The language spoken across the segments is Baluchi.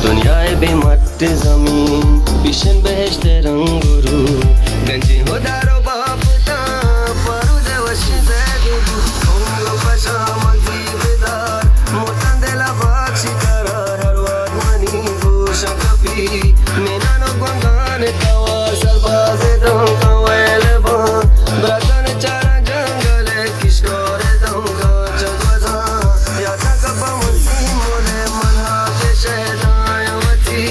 دنیا ءِ بے مٹ زمین، پیشن بہشت ءِ رنگ ءُ رو۔ گنجیں ہدار ءُ باپتاں، پروز ءِ وشیں زید ءُ بو۔ اونگ ءُ پشام ءَ زیب دار، متن دل ءَ بخشی قرار۔ ہر وہد منی گوشاں کپی، مینان ءُ گونگان ءِ توار۔ سرباز ءِ دمگاں ویل باں، براتاں چاراں جنگل ءِ کشکور ءِ دمگاں چہ گوزاں۔ یاتاں کپاں من سیمون ءِ، من ہاتھ ءِ شہداں وتی۔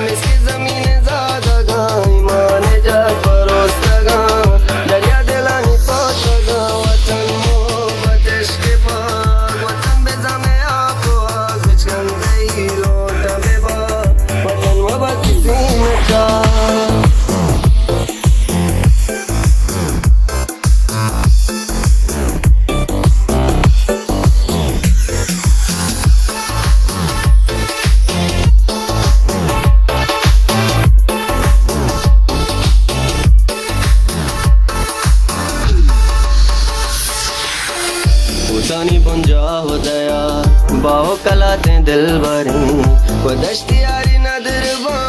مسکیں زمین ءِ زادگاں، ایمان ءِ جگ پروستگاں، دریا دلانی پوتگاں۔ وطن محبت عشق پاک، وطن بزاں مئے آپ ءُ آگ، بچکندہی لوٹاں بہ باں، وطن مبا کسی ءِ چاک۔ بوتانی بنجاہ ءُ دیا، باہو کلاتیں دلبریں، پہ دشت یاری ندر باں،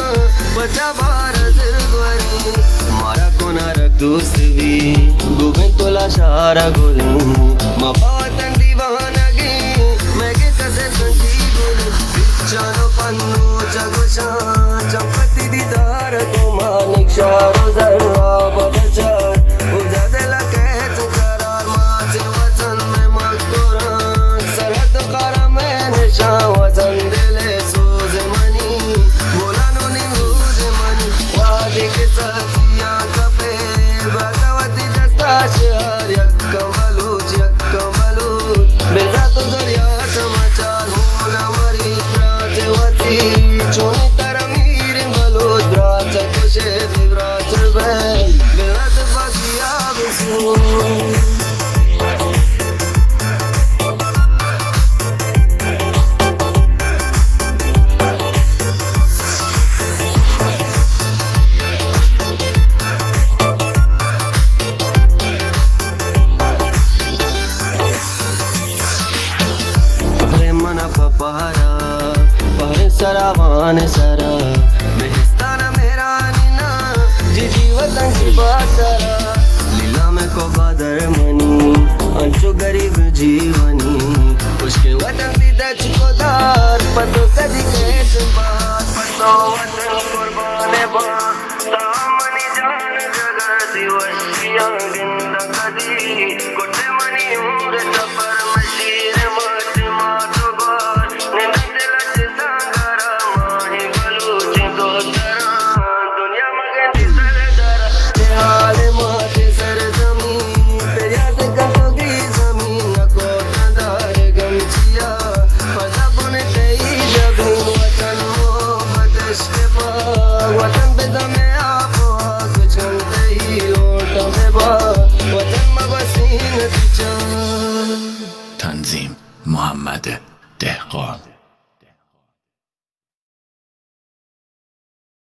پچا بار زرگوریں۔ مارا کنارک دوست بی، گوبن تولا شارا گلیں، ما پہ وطن دیوانگیں، مئے گے کسے سنجی گلیں۔ بچان ءُ پنو چہ گوشاں، چمپتی دیدار گوں مانک شار ءُ زراب بچار، اودا دل ءَ کیت قرار۔ مات وطن مئے مکران، سرحد ءُ خارا مئے نشان۔ وطن دل ءِ سوز منی، بولان ءُ نیمروز منی۔ وہدے کہ ساتیاں کپے، برات وتی دستا شہار۔ یکاں بلوچ، یکاں بلوچ، بزاں تو دریا سماچار۔ ہون ءَ مری برات وتی، چونی ترا میریں بلوچ۔ برات کشے بے برات بے، برات پاکیا بسو۔ پہرے من ءَ پہ پہرا، پہرے سراوان سرا، بہستان مہرانی نا، جی جی وطن چی باترا۔ لیلا میں کو بادر منی، انچو غریب جیونی، خشک وطن سی دچ کو دار، پتو کدی کیت بار، پتو وطن قربان بان۔ تا منی جان جگر دی وشیاں گنداں کدی، کٹے منی عمر سفر مشیر مات، مات و گوار، ننداں دل چہ سانگارا ماہی بلوچیں دوتراں، دنیا مگندی سردارا۔ اے حال مات سرزمین، پریات کنتگی زمین، نکوٹاں دار گم چیا، پدا بن تئی جبین۔ وطن محبت عشق پاک، وطن بزاں مئے آپ و آگ، چنت ہی لوٹاں ببا، وطن مبا سینت چاک۔ تنظیم محمد دہقان۔